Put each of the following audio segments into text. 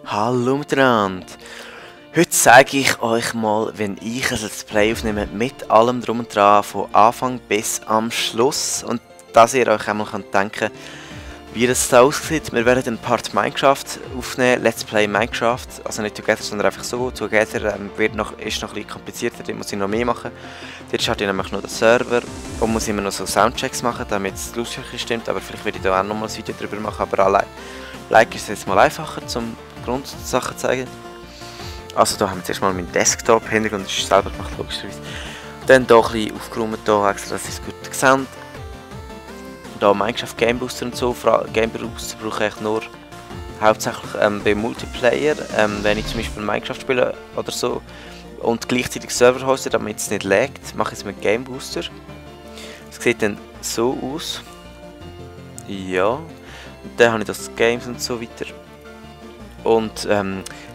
Hallo miteinander! Heute zeige ich euch mal, wenn ich ein Let's Play aufnehme, mit allem drum und dran, von Anfang bis am Schluss. Und dass ihr euch einmal denken könnt, wie das da aussieht. Wir werden einen Part Minecraft aufnehmen, Let's Play Minecraft, also nicht Together, sondern einfach so. Together ist noch ein bisschen komplizierter, da muss ich noch mehr machen. Dort startet nämlich noch der Server und muss immer noch so Soundchecks machen, damit es lustig stimmt, aber vielleicht werde ich da auch noch mal ein Video drüber machen, aber allein Like ist jetzt mal einfacher, zum Grundsachen zu zeigen. Also da haben wir zuerst mal meinen Desktop, Hintergrund ist selber gemacht, logischerweise. Dann hier ein bisschen aufgeräumt, hier extra, dass ihr es gut seht. Da Minecraft Game Booster und so, Game Booster brauche ich nur hauptsächlich bei Multiplayer, wenn ich zum Beispiel Minecraft spiele oder so und gleichzeitig Server hoste, damit es nicht laggt, mache ich es mit Game Booster. Es sieht dann so aus. Ja, und dann habe ich das Games und so weiter. Und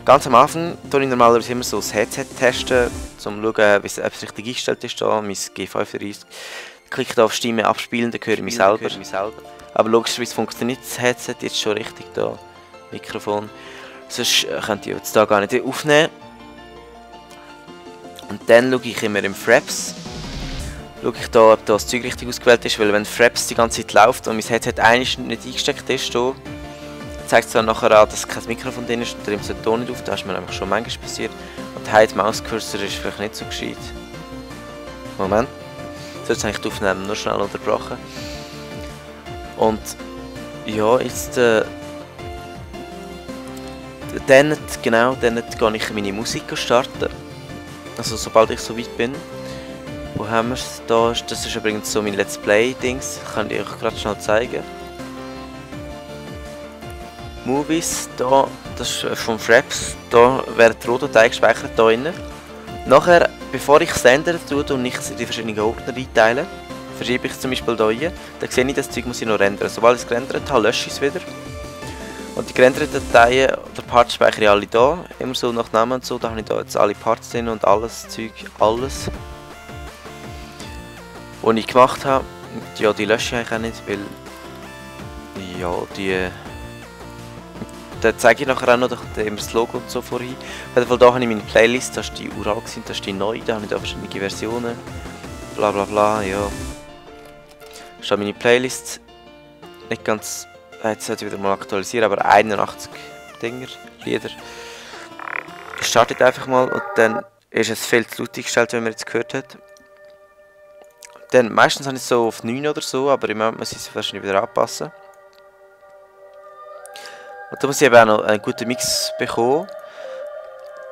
ganz am Anfang tue ich normalerweise immer so das Headset testen, um zu schauen, ob es richtig eingestellt ist, da, mein G35. Ich klicke hier auf Stimme abspielen, dann höre ich mich selber. Aber logischerweise funktioniert das Headset jetzt schon richtig, da Mikrofon. Sonst könnte ich jetzt da gar nicht aufnehmen. Und dann schaue ich immer im Fraps. Schaue ich da, ob das Zeug richtig ausgewählt ist, weil wenn Fraps die ganze Zeit läuft und mein Headset eigentlich nicht eingesteckt ist, da, zeigt es dann nachher an, dass kein Mikrofon drin ist und nimmt den Ton nicht auf. Das ist mir nämlich schon manchmal passiert. Und Hide Mouse Cursor ist vielleicht nicht so gescheit. Moment. Sonst habe ich die Aufnahme nur schnell unterbrochen. Und ja, jetzt dann gehe ich meine Musik starten. Also sobald ich so weit bin. Wo haben wir es? Das ist übrigens so mein Let's Play-Dings. Kann ich euch gerade schnell zeigen. Movies, da, das ist vom Fraps, da wird die Rohdatei gespeichert, da drin. Nachher, bevor ich es ändern tue und ich die verschiedenen Ordner einteile, verschiebe ich es zum Beispiel hier rein, dann sehe ich, das Zeug muss ich noch rendern. Sobald ich es gerendert habe, lösche ich es wieder. Und die gerenderten Dateien, der Part speichere ich alle da, immer so nach Namen und so, da habe ich da jetzt alle Parts drin und alles Zeug, alles. Was ich gemacht habe, ja, die lösche ich eigentlich auch nicht, weil, ja, die... Dann zeige ich nachher auch noch immer das Logo und so vorhin. Auf jeden Fall hier habe ich meine Playlist, das ist die uralt, das ist die neue, da habe ich da verschiedene Versionen. Bla bla bla, ja. Das ist meine Playlist. Nicht ganz, jetzt sollte ich wieder mal aktualisieren, aber 81 Dinger, Lieder. Ich starte einfach mal und dann ist es viel zu laut gestellt, wie man jetzt gehört hat. Dann meistens habe ich es so auf 9 oder so, aber im Moment muss ich es wahrscheinlich wieder anpassen. Und da muss ich eben auch noch einen guten Mix bekommen.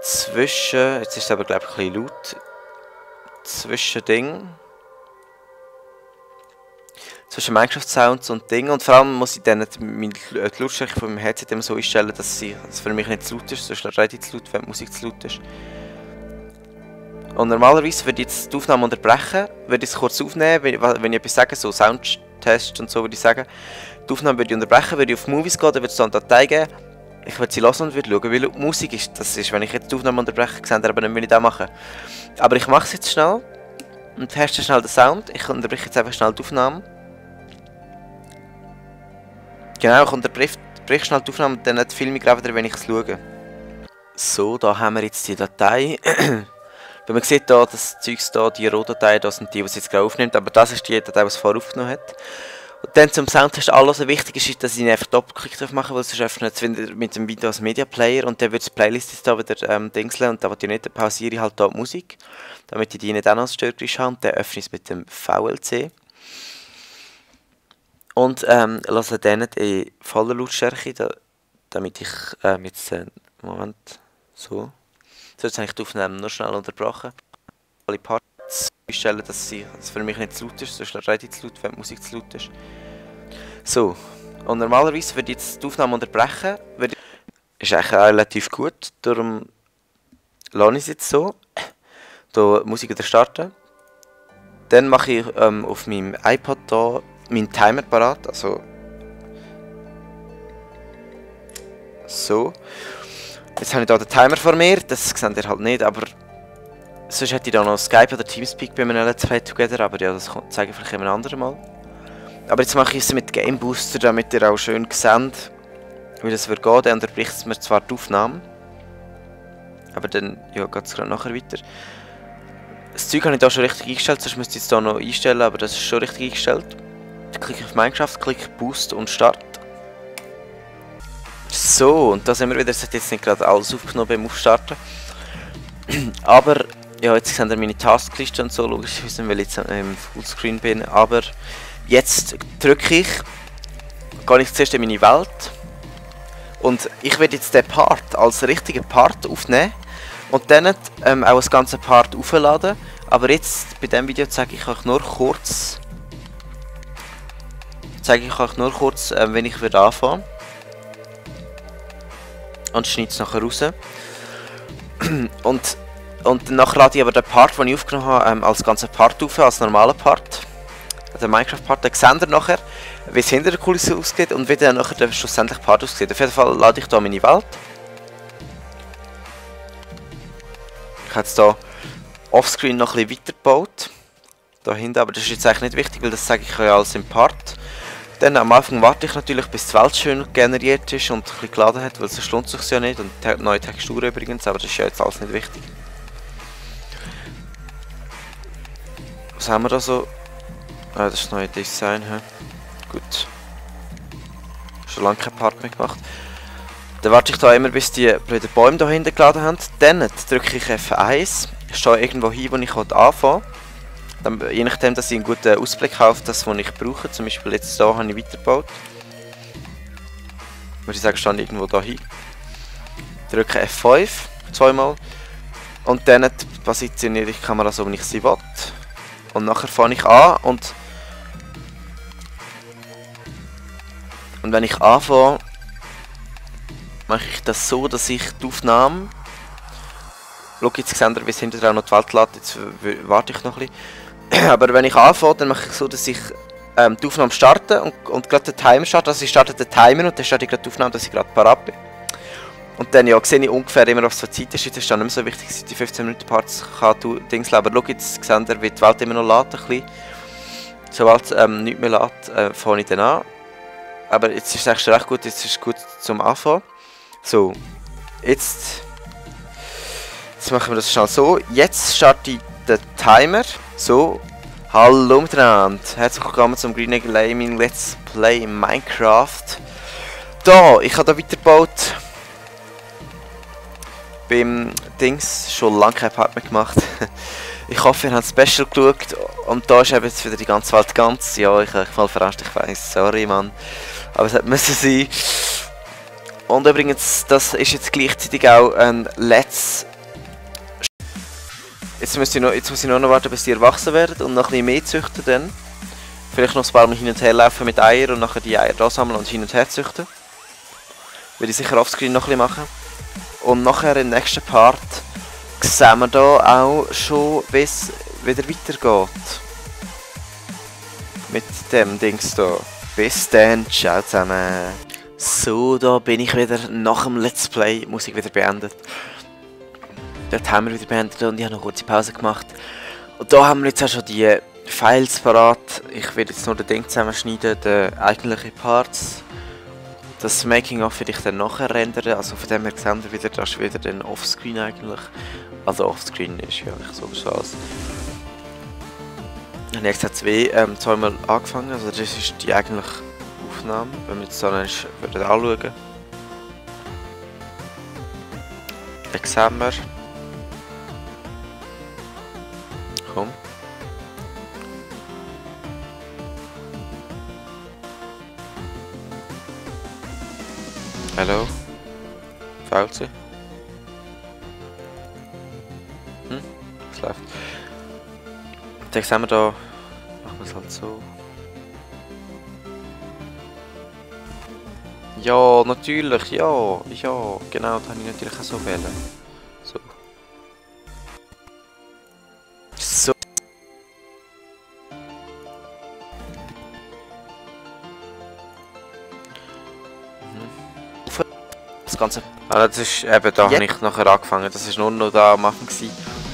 Zwischen, jetzt ist es aber glaube ich ein bisschen laut. Zwischen Minecraft Sounds und Ding. Und vor allem muss ich dann die Lautstärke von meinem Headset immer so einstellen, dass es für mich nicht zu laut ist, sonst rede ich zu laut, wenn die Musik zu laut ist. Und normalerweise würde ich jetzt die Aufnahme unterbrechen, würde ich es kurz aufnehmen, wenn ich etwas sage, so Soundtest und so würde ich sagen. Die Aufnahme würde ich unterbrechen, würde ich auf Movies gehen, dann würde es da eine Datei geben. Ich würde sie hören und würde schauen, wie laut die Musik ist. Das ist, wenn ich jetzt die Aufnahme unterbreche, seht ihr aber nicht, wie ich das mache. Aber ich mache es jetzt schnell und teste schnell den Sound. Ich unterbreche jetzt einfach schnell die Aufnahme. Genau, ich unterbreche schnell die Aufnahme und dann filme ich gerade wieder, wenn ich es schaue. So, da haben wir jetzt die Datei. Wenn man sieht, da, das Zeugs da, die Rohdatei, das sind die, die es jetzt gerade aufnimmt, aber das ist die Datei, die es vorher aufgenommen hat. Und dann zum Soundtest, alles was wichtig ist, dass ich ihn einfach Doppelklick drauf mache, weil es ist einfach nicht mit dem Video als Media Player und dann wird die Playlist jetzt da wieder dingseln und da will ich nicht, dann pausiere ich halt da die Musik, damit ich die nicht auch noch als Störgeräusch habe und dann öffne ich es mit dem VLC. Und lasse den nicht in voller Lautstärke, damit ich jetzt, Moment, so. Sonst habe ich die Aufnahme nur schnell unterbrochen. Alle Parts einstellen, dass es für mich nicht zu laut ist, sonst rede ich zu laut, wenn die Musik zu laut ist. So, und normalerweise würde ich jetzt die Aufnahme unterbrechen. Ist eigentlich relativ gut, darum lasse ich es jetzt so. Hier Musik wieder starten. Dann mache ich auf meinem iPad hier meinen Timer parat, also so. Jetzt habe ich hier den Timer vor mir, das seht ihr halt nicht, aber sonst hätte ich da noch Skype oder Teamspeak bei einem Let's Play Together, aber ja, das zeige ich vielleicht ein anderes Mal. Aber jetzt mache ich es mit Game Booster, damit ihr auch schön seht, Weil das würde gehen, dann unterbricht es mir zwar die Aufnahme. Aber dann, ja, geht es gerade nachher weiter. Das Zeug habe ich da schon richtig eingestellt, sonst müsste ich es da noch einstellen, aber das ist schon richtig eingestellt. Ich klicke auf Minecraft, klicke Boost und Start. So, und da sind wir wieder. Es hat jetzt nicht gerade alles aufgenommen beim Aufstarten. Aber, ja, jetzt seht ihr meine Taskliste und so, logischerweise, weil ich jetzt im Fullscreen bin. Aber jetzt drücke ich, gehe ich zuerst in meine Welt. Und ich werde jetzt den Part als richtigen Part aufnehmen. Und dann auch das ganze Part aufladen. Aber jetzt, bei diesem Video, zeige ich euch nur kurz, wenn ich wieder anfange. Und schneide es nachher raus. Und danach lade ich aber den Part, den ich aufgenommen habe, als ganzen Part auf, als normalen Part. Den Minecraft-Part. Dann seht ihr nachher, wie es hinter der Kulisse aussieht und wie dann nachher der schlussendliche Part aussieht. Auf jeden Fall lade ich hier meine Welt. Ich habe jetzt hier offscreen noch ein bisschen weitergebaut. Da hinten, aber das ist jetzt eigentlich nicht wichtig, weil das sage ich euch alles im Part. Dann am Anfang warte ich natürlich, bis die Welt schön generiert ist und ein bisschen geladen hat, weil sonst lohnt es sich ja nicht. Und neue Texturen übrigens, aber das ist ja jetzt alles nicht wichtig. Was haben wir da so? Ah, das ist das neue Design. He? Gut. Schon lange kein Part mehr gemacht. Dann warte ich da immer, bis die blöden Bäume da hinten geladen haben. Dann drücke ich F1. Ich stehe irgendwo hin, wo ich anfangen will. Je nachdem, dass ich einen guten Ausblick habe auf das, was ich brauche. Zum Beispiel jetzt hier habe ich weitergebaut. Würde ich sagen, stehe ich irgendwo da hin. Drücke F5 zweimal. Und dann positioniere ich die Kamera so, wie ich sie will. Und nachher fange ich an und wenn ich anfange, mache ich das so, dass ich die Aufnahme... Schau, jetzt seht ihr, wie es hinterher auch noch die Welt lädt. Jetzt warte ich noch ein bisschen. Aber wenn ich anfange, dann mache ich so, dass ich die Aufnahme starte und gerade den Timer starte. Also ich starte den Timer und dann starte ich gerade die Aufnahme, dass ich gerade parat bin. Und dann ja, sehe ich ungefähr immer, was für Zeit ist. Jetzt ist dann nicht mehr so wichtig, dass die 15 Minuten Parts kann Dings leben. Aber schau, jetzt seht ihr, wie die Welt immer noch lädt. Ein bisschen. Sobald es nichts mehr lädt, fange ich dann an. Aber jetzt ist es eigentlich recht gut, jetzt ist es gut zum Anfangen. So, jetzt machen wir das schnell so. Jetzt starte ich den Timer. So, hallo miteinander. Herzlich willkommen zum Green Eagle Gaming Let's Play Minecraft. Da, ich habe da weitergebaut. Beim Dings schon lange kein Part mehr gemacht. Ich hoffe, ihr habt Special geschaut. Und da ist eben jetzt wieder die ganze Welt ganz. Ja, ich habe mal verarscht, ich weiss, sorry Mann. Aber es hat müssen sein. Und übrigens, das ist jetzt gleichzeitig auch ein Let's. Jetzt muss ich nur noch warten, bis die erwachsen werden und noch ein bisschen mehr züchten dann. Vielleicht noch ein paar Mal hin und her laufen mit Eiern und nachher die Eier da sammeln und hin und her züchten. Würde ich sicher offscreen noch ein bisschen machen. Und nachher im nächsten Part sehen wir da auch schon, wie es wieder weitergeht. Mit dem Dings da. Bis dann, ciao zusammen. So, da bin ich wieder nach dem Let's Play. Musik wieder beendet. Dort haben wir wieder beendet und ich habe noch eine kurze Pause gemacht. Und da haben wir jetzt auch schon die Files parat. Ich werde jetzt nur den Ding zusammenschneiden, den eigentlichen Parts. Das Making-of werde ich dann nachher rendern. Also von dem her sehen wir wieder, das ist wieder dann Offscreen eigentlich. Also Offscreen ist ja nicht so alles. Ich habe jetzt zweimal angefangen, also das ist die eigentliche Aufnahme, wenn wir jetzt so anschauen. Dann sehen wir. Komm. Hallo? Fällt sie? Was läuft? Dann sehen wir da. Machen wir es halt so. Ja, natürlich, ja, genau, das habe ich natürlich auch so wählen. So. So. Das Ganze. Also das ist eben, da habe ich nachher angefangen. Das ist nur noch da am Anfang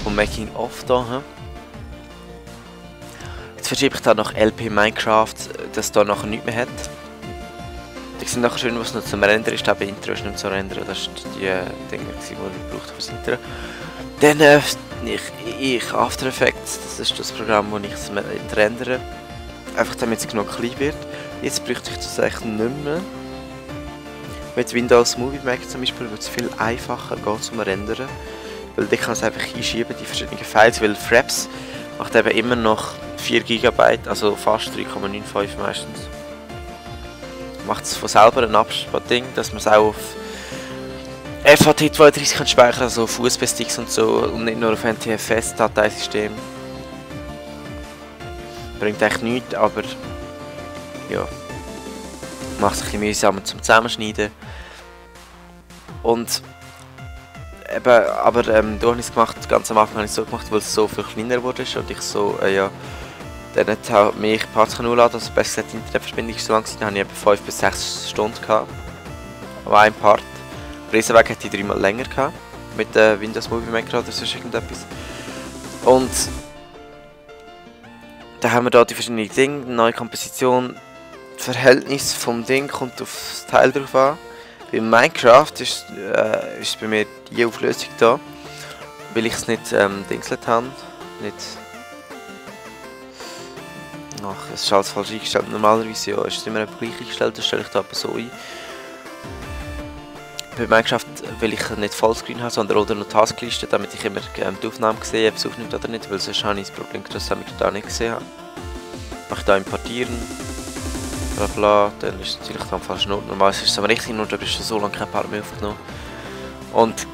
vom Making of da. Jetzt verschiebe ich da noch LP Minecraft, dass da nachher nichts mehr hat. Die sind nachher schön, was noch zum Rendern ist. Aber Intro ist nicht zu rendern. Das war die Dinge, die ich gebraucht habe fürs Intro. Dann ich After Effects, das ist das Programm, das ich rendere. Einfach damit es genug klein wird. Jetzt bräuchte ich das eigentlich nicht mehr. Mit Windows Movie Maker zum Beispiel wird es viel einfacher gehen zum Rendern. Weil ich kann es einfach einschieben, die verschiedenen Files, weil Fraps macht eben immer noch 4 GB, also fast 3,95 meistens. Macht es von selber ein Absparding, dass man es auch auf FAT32 speichern kann, also auf USB-Sticks und so und nicht nur auf NTFS-Dateisystem. Bringt eigentlich nichts, aber ja, macht es ein bisschen mühsamer zum Zusammenschneiden. Und eben, aber da habe ich es gemacht, ganz am Anfang habe ich es so gemacht, weil es so viel kleiner wurde und ich so, ja, dann nicht halt mehr Parts hochladen, also besser gesagt, die Internetverbindung ist so lang, dann habe ich eben 5 bis 6 Stunden gehabt, an einem Part. Riesenweg hätte ich 3-mal länger gehabt, mit Windows Movie Maker oder sonst irgendetwas. Und dann haben wir da die verschiedenen Dinge, neue Komposition, das Verhältnis vom Ding kommt auf das Teil drauf an. Bei Minecraft ist bei mir die Auflösung da, weil ich es nicht dingselt habe. Nicht. Ach, es ist alles falsch eingestellt. Normalerweise ja, ist es immer gleich eingestellt, das stelle ich da aber so ein. Bei Minecraft will ich nicht Vollscreen haben, sondern oder noch Taskliste, damit ich immer die Aufnahme sehe, ob es aufnimmt oder nicht, weil sonst habe ich das Problem, dass ich da nicht gesehen habe. Mache ich da importieren. Bla, dann ist es natürlich dann falsch Not. Normalerweise ist es aber richtig Not, aber ist schon so lange kein Part mehr aufgenommen. Und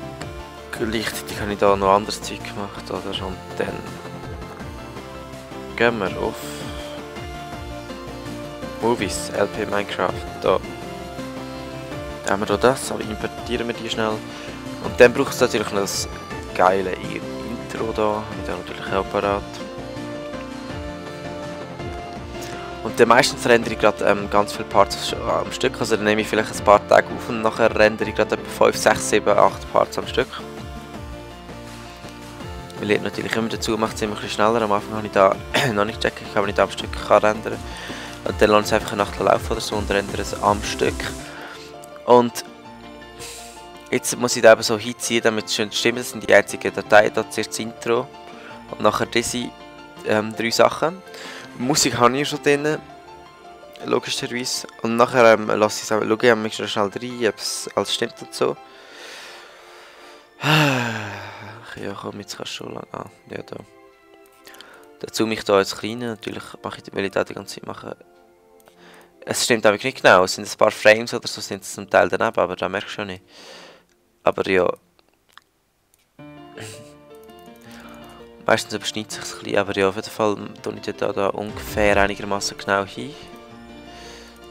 gleichzeitig habe ich da noch anderes Zeug gemacht, oder? Und dann gehen wir auf Movies, LP Minecraft, da. Dann haben wir hier das, aber importieren wir die schnell. Und dann braucht es natürlich noch das geile Intro da, habe ich da natürlich auch parat. Und dann meistens rendere ich gerade ganz viele Parts am Stück, also dann nehme ich vielleicht ein paar Tage auf und nachher rendere ich gerade etwa 5, 6, 7, 8 Parts am Stück. Weil ich natürlich immer dazu macht es immer ein bisschen schneller, am Anfang habe ich da noch nicht gecheckt, ich kann nicht am Stück rendern. Und dann lasse ich es einfach eine Nacht laufen oder so und rendere es am Stück. Und jetzt muss ich da eben so hinziehen, damit es schön stimmt, das sind die einzigen Dateien, da zuerst das Intro und nachher diese 3 Sachen. Musik habe ich schon drin, logischerweise. Und nachher lasse ich es auch schauen, ich schnell rein, ob es alles stimmt und so. Ja komm, jetzt kannst du schon lang. Ah, ja da. Dazu mich da als Kleine, natürlich will ich da die ganze Zeit machen. Es stimmt aber nicht genau, es sind ein paar Frames oder so, sind es zum Teil daneben, aber da merkst du schon nicht. Aber ja. Meistens überschneidet es sich ein bisschen, aber ja, auf jeden Fall tue ich da ungefähr einigermaßen genau hin.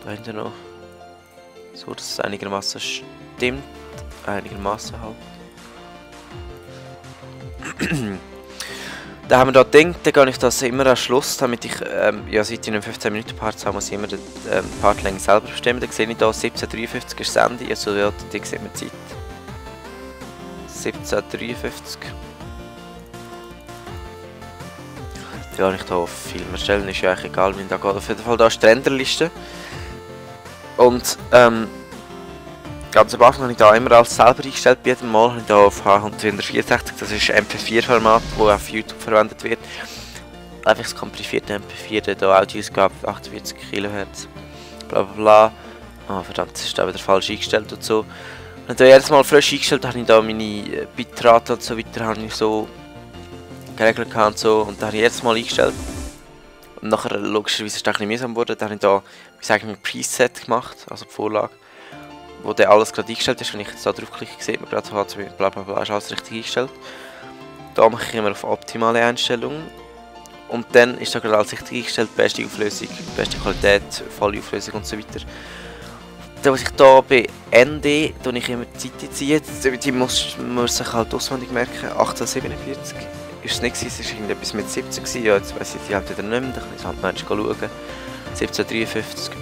Da hinten noch. So, dass es einigermaßen stimmt. Einigermaßen halt. Dann haben wir da Ding, dann gehe ich das immer am Schluss, damit ich, ja, seit ich einen 15 Minuten Part habe, muss ich immer die Partlänge selber bestimmen. Dann sehe ich da 17:53 ist das Ende, also ja, dann sieht man die Zeit. 17:53. Ja, ich hier auf Film erstellen, ist ja eigentlich egal, wie da geht. Auf jeden Fall da ist die Renderliste. Und ganz am Anfang habe ich da immer alles selber eingestellt. Bei jedem Mal habe ich da auf H164, das ist MP4-Format, das auf YouTube verwendet wird. Einfach das komprimierte MP4, der hier Audioausgabe 48 kHz. Bla bla bla. Ah, verdammt, das ist da wieder falsch eingestellt und so. Und da jedes Mal frisch eingestellt habe ich da meine Bitrate und so weiter habe ich so geregelt und so, und da habe ich jedes Mal eingestellt. Und nachher logischerweise ist es ein bisschen mühsam geworden, da habe ich da, wie sagen wir, ein Preset gemacht, also die Vorlage, wo dann alles gerade eingestellt ist. Wenn ich jetzt da draufklicke, sieht man gerade, bla bla bla, ist alles richtig eingestellt. Da mache ich immer auf optimale Einstellungen. Und dann ist da gerade alles richtig eingestellt, beste Auflösung, beste Qualität, volle Auflösung und so weiter. Dann muss ich da bei ND, tue ich immer die Zeit ziehen, die muss sich halt auswendig merken, 1847. Ist es nicht gewesen, es war irgendetwas mit 17 gewesen. Ja, jetzt weiss ich die halt wieder nicht mehr, dann kann ich es halt noch schauen. 1753.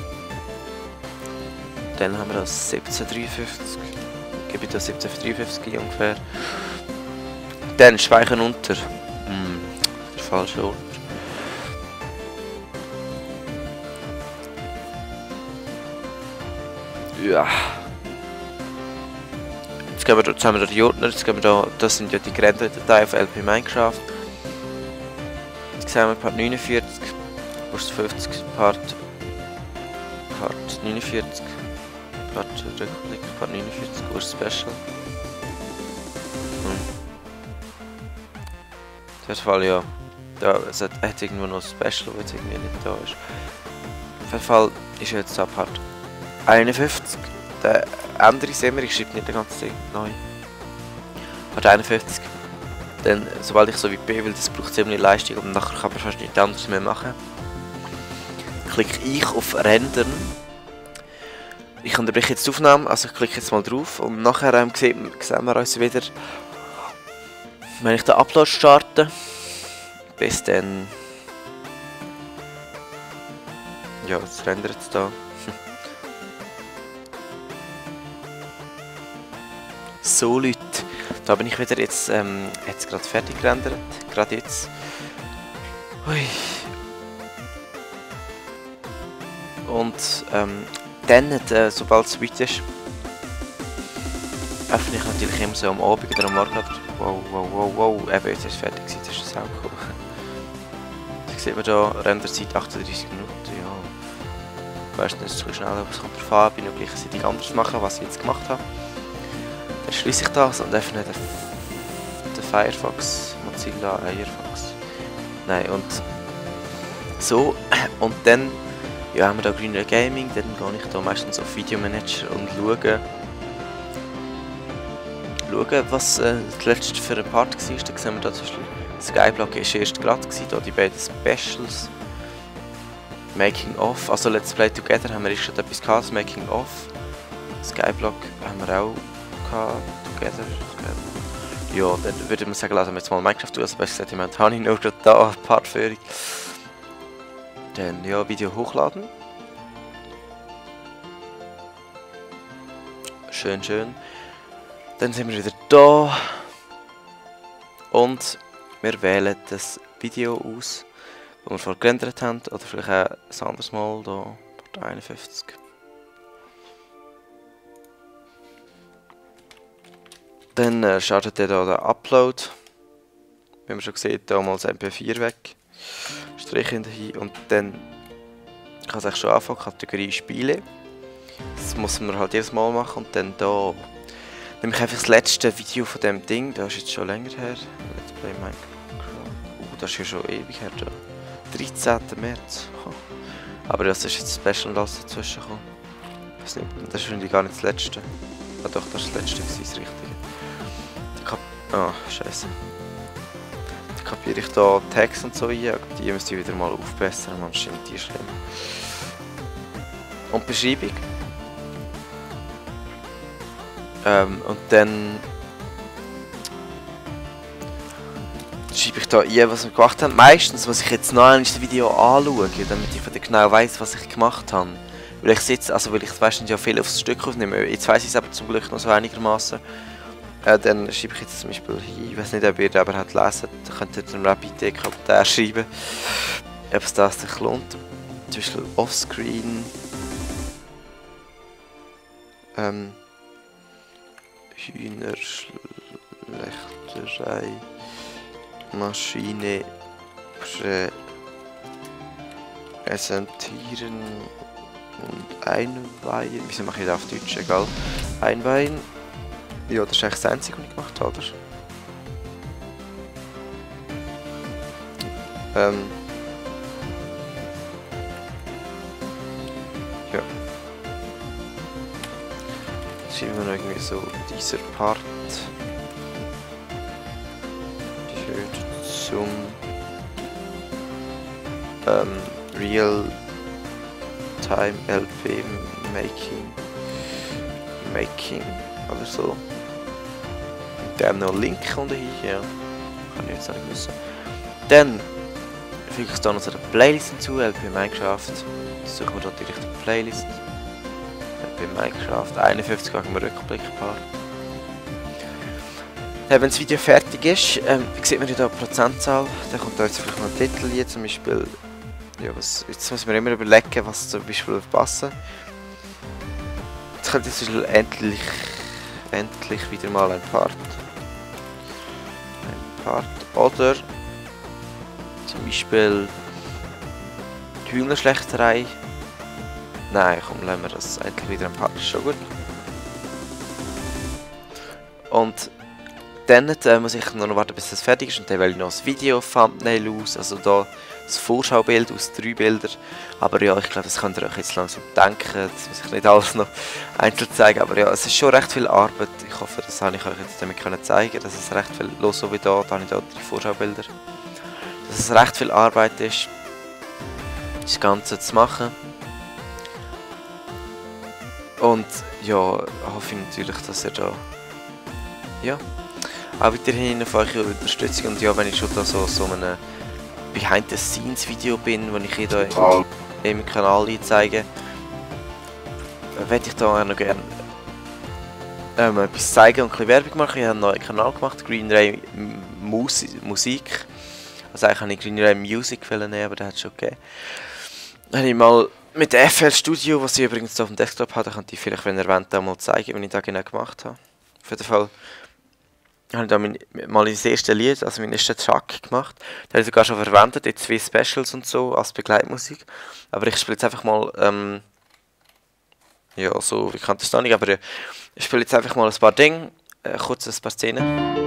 Dann haben wir das 1753. Gebe ich da 1753 ungefähr. Dann Speichern unter. Der falsche Ort. Ja. Jetzt haben wir da die Ordner, jetzt gehen wir da, das sind ja die gerenderten Dateien von LP Minecraft. Jetzt sehen wir Part 49, Kurs 50, Part 49, Part Rückblick, Part 49, Kurs Special. Auf jeden Fall, ja. Da hat irgendwo noch ein Special, das jetzt irgendwie nicht da ist. Auf jeden Fall ist jetzt da Part 51. Der andere sehen wir, ich schreibe nicht den ganzen Ding neu. Part 51. Dann, sobald ich so weit bin, weil das braucht ziemlich Leistung und nachher kann man fast nichts anderes mehr machen, klicke ich auf Rendern. Ich unterbreche jetzt die Aufnahme, also ich klicke jetzt mal drauf und nachher sehen wir uns wieder, wenn ich den Upload starte. Bis dann. Ja, es rendert es da. So Leute, da bin ich wieder jetzt gerade fertig gerendert, gerade jetzt. Ui. Und dann, sobald es weit ist, öffne ich natürlich immer so am Abend oder am Morgen. Wow, eben jetzt ist es fertig gewesen, das ist auch cool. Da sieht man da, Renderzeit 38 Minuten, ja. Meistens ist es ein bisschen schneller, aber es kommt darauf an, bin ich gleich Seite anders machen, was ich jetzt gemacht habe. Dann schließe ich das und öffne den Firefox, Mozilla Firefox. Nein, und so, und dann ja, haben wir da Greener Gaming, dann gehe ich da meistens auf Videomanager und schaue, was das letzte für ein Part war. Da sehen wir da zum Beispiel, Skyblock war erst gerade, da die beiden Specials. Making of, also Let's Play Together haben wir schon etwas gehabt, das Making of. Skyblock haben wir auch gehabt, Together. Ja, dann würde man sagen, lassen wir jetzt mal Minecraft durch, also besser gesagt, im Moment habe ich nur gerade da eine Partführung. Dann ja, Video hochladen. Schön. Dann sind wir wieder da. Und wir wählen das Video aus, das wir vorher gerendert haben. Oder vielleicht auch ein anderes Mal, da Part 51. Dann startet er da den Upload. Wie man schon sieht, da mal das MP4 weg. Strich hinterher und dann kann es eigentlich schon anfangen, Kategorie Spiele. Das muss man halt jedes Mal machen und dann da nehme ich einfach das letzte Video von dem Ding, das ist jetzt schon länger her. Let's Play Minecraft. Das ist ja schon ewig her, da. 13. März. Aber das ist jetzt Special Loss dazwischen gekommen. Das ist wahrscheinlich gar nicht das letzte. Ah doch, das ist das letzte, das richtige. Scheiße. Kapiere ich da Text und so ein, die müsste ich wieder mal aufbessern, man stimmt die schlimm. Und Beschreibung. Und dann schreibe ich da ein, was wir gemacht haben. Meistens muss ich jetzt noch einmal das Video anschauen, damit ich wieder genau weiss, was ich gemacht habe. Weil ich sitze, also weil ich meistens ja viel aufs Stück aufnehme. Jetzt weiss ich es aber zum Glück noch so einigermaßen. Dann schreibe ich jetzt zum Beispiel hier, ich weiß nicht, ob ihr den aber halt lesen, da könnt ihr den Rapid-Kommentar schreiben, ob es das sich lohnt. Zum Beispiel Offscreen. Hühnerschlechterei. Maschine. Präsentieren. Und einweihen. Wieso mache ich das auf Deutsch? Egal. Einweihen. Ja, das ist eigentlich das Einzige, was ich gemacht habe, oder? Ja. Jetzt schreiben wir noch irgendwie so, dieser Part gehört zum Real-Time LP Making oder so. Dann noch einen Link unten hin, ja. Kann ich jetzt nicht wissen. Dann füge ich da noch so eine Playlist hinzu, LP Minecraft. Suchen wir da die richtige Playlist. LP Minecraft, 51 machen wir Rückblickbar. Wenn das Video fertig ist, sieht man hier die Prozentzahl. Dann kommt da jetzt vielleicht noch ein Titel hier, zum Beispiel. Ja, jetzt müssen wir immer überlegen, was zum Beispiel passen. das ist endlich wieder mal ein Part. Oder zum Beispiel die Hühnerschlächterei. Nein, komm, lassen wir das endlich wieder ein Part, ist schon gut. Und dann muss ich noch warten, bis das fertig ist, und dann wähle ich noch das Video-Thumbnail aus, also da das Vorschaubild aus 3 Bildern. Aber ja, ich glaube, das könnt ihr euch jetzt langsam denken, das muss ich nicht alles noch einzeln zeigen, aber ja, es ist schon recht viel Arbeit. Ich hoffe, das habe ich euch jetzt damit zeigen, dass es recht viel, so wie da habe ich da 3 Vorschaubilder, dass es recht viel Arbeit ist, das Ganze zu machen. Und ja, hoffe ich natürlich, dass ihr da ja auch weiterhin auf eure Unterstützung, und ja, wenn ich schon da so einem Behind-the-Scenes-Video bin, wo ich hier im Kanal zeige, werde ich da auch noch gerne etwas zeigen und ein bisschen Werbung machen. Ich habe einen neuen Kanal gemacht, Green Ray Musik. Also eigentlich habe ich Green Ray Music nehmen, aber der hat es schon gegeben. Dann habe ich mal mit der FL Studio, was ich übrigens auf dem Desktop habe, könnte ich vielleicht, wenn ihr wollt, mal zeigen, wie ich das genau gemacht habe. Auf jeden Fall habe ich da mal das erste Lied, also meinen ersten Track gemacht. Den habe ich sogar schon verwendet, in 2 Specials und so, als Begleitmusik. Aber ich spiele jetzt einfach mal, ja, so, wie kann das da nicht, aber ich spiele jetzt einfach mal ein paar Dinge, kurz ein paar Szenen.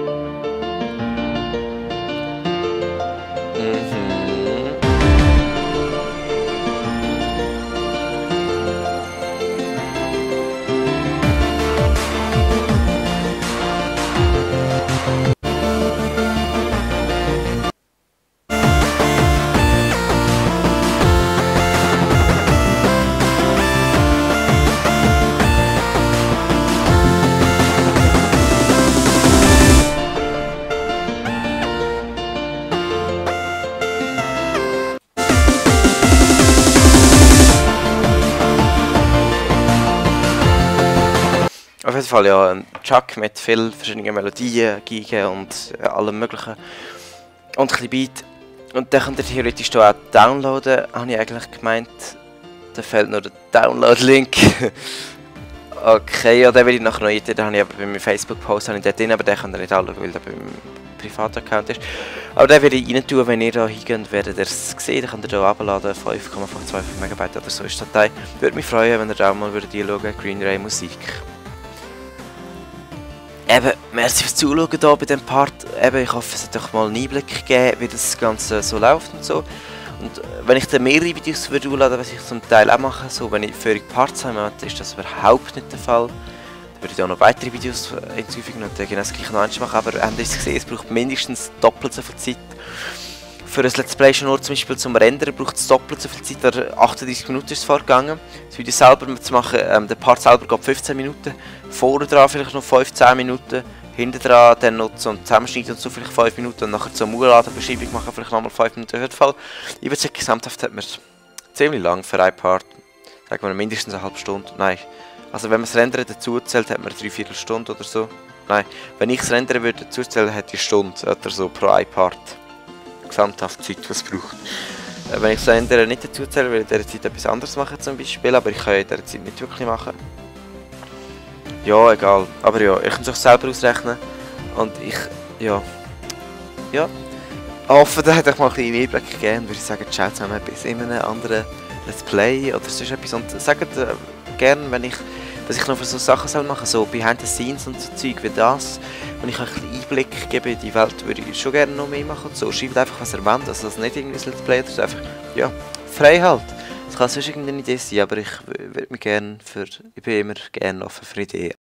Auf jeden Fall ja ein Track mit vielen verschiedenen Melodien, Geigen und allem möglichen. Und ein bisschen Beat. Und den könnt ihr theoretisch hier auch downloaden, habe ich eigentlich gemeint. Da fehlt nur der Download-Link. Okay, ja, den will ich nachher noch rein. Den habe ich aber bei meinem Facebook-Post drin, aber den könnt ihr nicht anschauen, weil der bei meinem Privataccount ist. Aber den werde ich rein tun, wenn ihr da hingeht, werdet ihr es sehen. Den könnt ihr hier runterladen, 5,525 MB oder so ist die Datei. Würde mich freuen, wenn ihr da auch mal anschauen, Green Ray Musik. Eben, merci fürs Zuschauen hier bei diesem Part. Eben, ich hoffe, es hat euch mal einen Einblick gegeben, wie das Ganze so läuft und so. Und wenn ich dann mehrere Videos würde hochladen, was ich zum Teil auch mache, so, wenn ich völlig Parts habe, ist das überhaupt nicht der Fall. Dann würde ich auch noch weitere Videos hinzufügen und dann genau das gleiche noch eins machen. Aber habt ihr gesehen, es braucht mindestens doppelt so viel Zeit. Für ein Let's Play schon nur zum Beispiel zum Rendern braucht es doppelt so viel Zeit, 38 Minuten ist es vorgegangen. Das Video selber zu machen, der Part selber geht 15 Minuten, vorne dran vielleicht noch 15 Minuten, hinten dran dann noch zum Zusammenschneiden und so vielleicht 5 Minuten und nachher zur Hochladenverschiebung machen vielleicht nochmal 5 Minuten. Auf jeden Fall, ich würde sagen, gesamthaft hat man ziemlich lang für einen Part, sagen wir mindestens eine halbe Stunde, nein. Also wenn man das Rendern dazu zählt, hat man 3/4 Stunde oder so. Nein, wenn ich das Rendern würde dazu zählen, hätte ich eine Stunde oder so pro ein Part. Gesamthaft Zeit, was es braucht. Wenn ich das Rendern nicht dazu zähle, würde ich in dieser Zeit etwas anderes machen zum Beispiel, aber ich kann in dieser Zeit nicht wirklich machen. Ja, egal. Aber ja, ich kann es euch selber ausrechnen. Und ich, ja, hoffe, da hat euch mal ein bisschen Einblick gegeben. Würde ich sagen, ciao zusammen bis in einem anderen Let's Play oder sonst etwas. Und sagt gerne, was ich noch für so Sachen soll machen, so Behind the Scenes und so Zeug wie das. Wenn ich euch ein bisschen Einblick gebe in die Welt, würde ich schon gerne noch mehr machen. Und so, schreibt einfach, was ihr wollt. Also das nicht irgendwie ein Let's Play, das ist einfach, ja, frei halt. Das kann sonst irgendeine Idee sein, aber ich würde mich gerne ich bin immer gerne offen für Ideen.